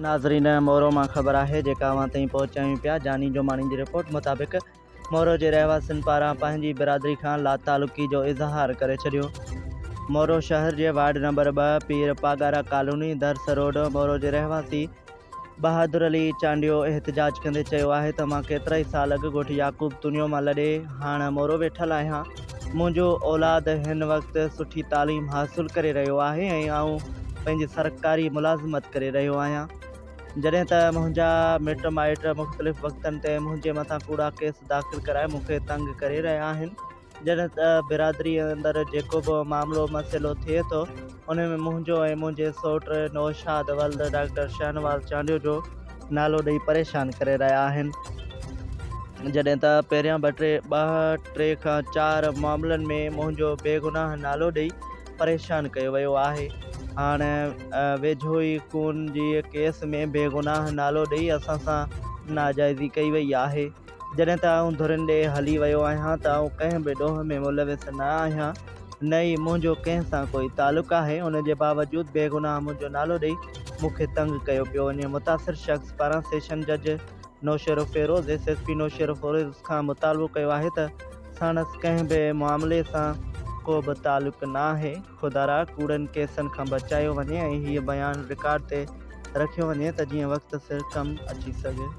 ناظرين مورو مان خبر آهي جيڪا اوهان تائين پهچايون پيا جاني جوماڻي جي رپورٽ مطابق مورو جي رهواسين پاران پنهنجي برادري کان لاتعلقي جو اظهار ڪري ڇڏيو مورو شهر جي وارڊ نمبر 2 پير پاڳارا ڪالوني درس روڊ مورو جي رهواسي بهادر علي چانڊيو احتجاج ڪندي چيو آهي ته مان ڪيترائي سال اڳ ڳوٺ يعقوب تونيو مان لڏي هاڻ مورو ويٺل آهيان، منهنجو اولاد هن وقت سٺي تعليم حاصل ڪري رهيو آهي ۽ آئون پنهنجي سرڪاري ملازمت ڪري رهيو آهيان، جڏهن ته منهنجا مٽ مائٽ مختلف وقتن تي منهنجي مٿان ڪوڙا ڪيس داخل ڪرائي مون کي تنگ ڪري رهيا آهن. جڏهن ته برادري اندر جيڪو به معاملو مسئلو ٿئي ٿو ان ۾ منهنجو ۽ منهنجي سئوٽ نوشاد ولد ڊاڪٽر شاهنواز چانڊيو جو نالو ڏئي پريشان ڪري رهيا آهن. جڏهن ته پهريان ٻه ٽي ٻه ٽي کان چار معاملن ۾ منهنجو بيگناهه نالو ڏئي پريشان ڪيو ويو آهي. هاڻ ويجهو ئي خون جي ڪيس ۾ بيگناهه نالو ڏئي اسان سان ناجائزي ڪئي وئي آهي. جڏهن ته آئون ڌرين ڏي هلي ويو آهيان ته آئون ڪنهن به ڏوهه ۾ ملوث نه آهيان نه ئي منهنجو ڪنهن سان ڪوئي تعلق آهي ان جي باوجود بيگناهه منهنجو نالو ڏئي مون کي تنگ ڪيو پيو وڃي متاثر شخص پاران سيشن جج Naushahro Feroze S S P Naushahro Feroze کان مطالبو ڪيو آهي ته ساڻس ڪنهن به معاملي سان ڪو به تعلق نه آهي خدارا ڪوڙن ڪيسن کان بچايو وڃي ۽ هيء بيان رڪارڊ تي رکيو وڃي ته جيئن وقت سر ڪم اچي سگهي.